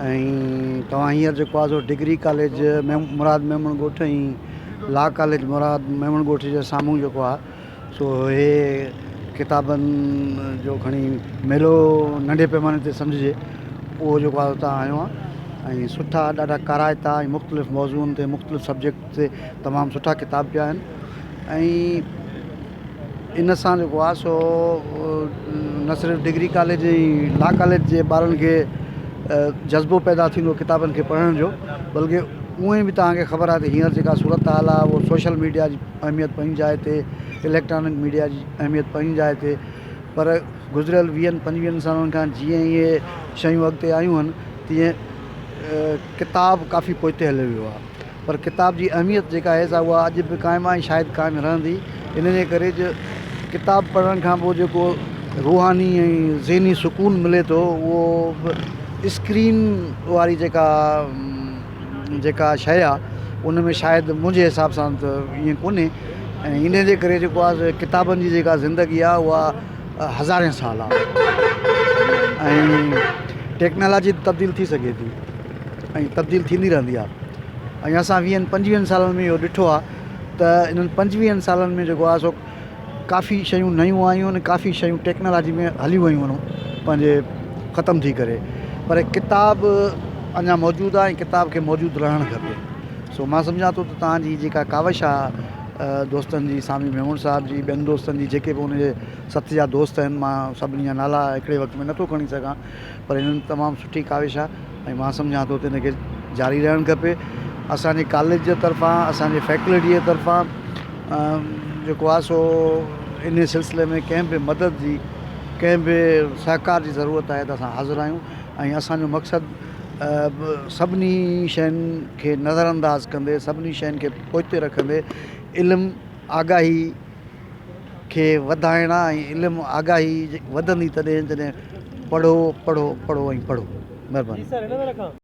۽ توهان هينئر جيڪو آهي سو ڊگري ڪاليج مراد ميمڻ ڳوٺ ۽ لا ڪاليج مراد ميمڻ ڳوٺ جي سامهون جيڪو آهي سو هي ڪتابن جو کڻي ميلو ننڍي پيماني تي سمجهجي اهو جيڪو آهي اتان آيو آهي ۽ سٺا ڏاڍا ڪارائتا ۽ مختلف موضوعن تي مختلف سبجيڪٽ تي تمام سٺا ڪتاب پيا آهن ۽ ان سان جيڪو آهي سو نه صرف ڊگري ڪاليج ۽ لا ڪاليج جي ٻارن کي جذبو پيدا ٿيندو ڪتابن کي پڙهڻ جو بلڪه اونئن به توهان کي خبر آهي ته هينئر جيڪا صورت حال آهي اهو سوشل ميڊيا جي اهميت پنهنجي جاء تي اليڪٽرانڪ ميڊيا جي اهميت پنهنجي جاء تي پر گذريل ويهن پنجويهن سالن کان جيئن اهي شيون اڳتي آيون آهن تيئن ڪتاب ڪافي پوئتي هليو ويو آهي پر ڪتاب جي اهميت جيڪا آهي سا اها اڄ به قائم آهي ۽ شايد قائم رهندي ان جي ڪري جو ڪتاب پڙهڻ کان پوء جيڪو روحاني ۽ ذهني سڪون ملي ٿو اهو به اسڪرين واري جيڪا جيڪا شيء آهي ان ۾ شايد منهنجي حساب سان ته ائين ڪونهي ۽ ان جي ڪري جيڪو آهي ڪتابن جي جيڪا زندگي آهي اها هزارين سال آهي ۽ ٽيڪنالاجي تبديل ٿي سگهي ٿي ۽ تبديل ٿيندي رهندي آهي ۽ اسان ويهن پنجويهن سالن ۾ اهو ڏٺو آهي ته انهن پنجويهن سالن ۾ جيڪو آهي سو ڪافي شيون نيون آيون آهن ڪافي شيون ٽيڪنالاجي ۾ هليون ويون آهن پنهنجي ختم ٿي ڪري پر ڪتاب اڃا موجود آهي ۽ ڪتاب کي موجود رهڻ کپي سو مان سمجهان ٿو ته توهان جي جيڪا ڪاوش آهي دوستن جي سامي ميمڻ صاحب جي ٻين دوستن جي جيڪي به ان جي سٿ جا دوست آهن مان سڀني جا نالا هڪڙي وقت ۾ نٿو کڻي سگهان پر هنن تمام سٺي ڪاوش آهي ۽ مان سمجهان ٿو ته ان کي جاري رهڻ کپي. اسان جي ڪاليج جي طرفان اسان جي فيڪلٽي جي طرفان جيڪو آهي سو ان سلسلي ۾ ڪنهن به مدد جي ڪنهن به سهڪار جي ضرورت آهي ته اسان حاضر آهيون ۽ اسان جو مقصد سڀني شين کي نظر انداز ڪندي سڀني شين کي پوئتي رکندي علم آگاهي کي وڌائڻ آ ۽ علم آگاهي وڌندي تڏهن جڏهن پڙهو پڙهو پڙهو ۽ پڙهو مهرباني.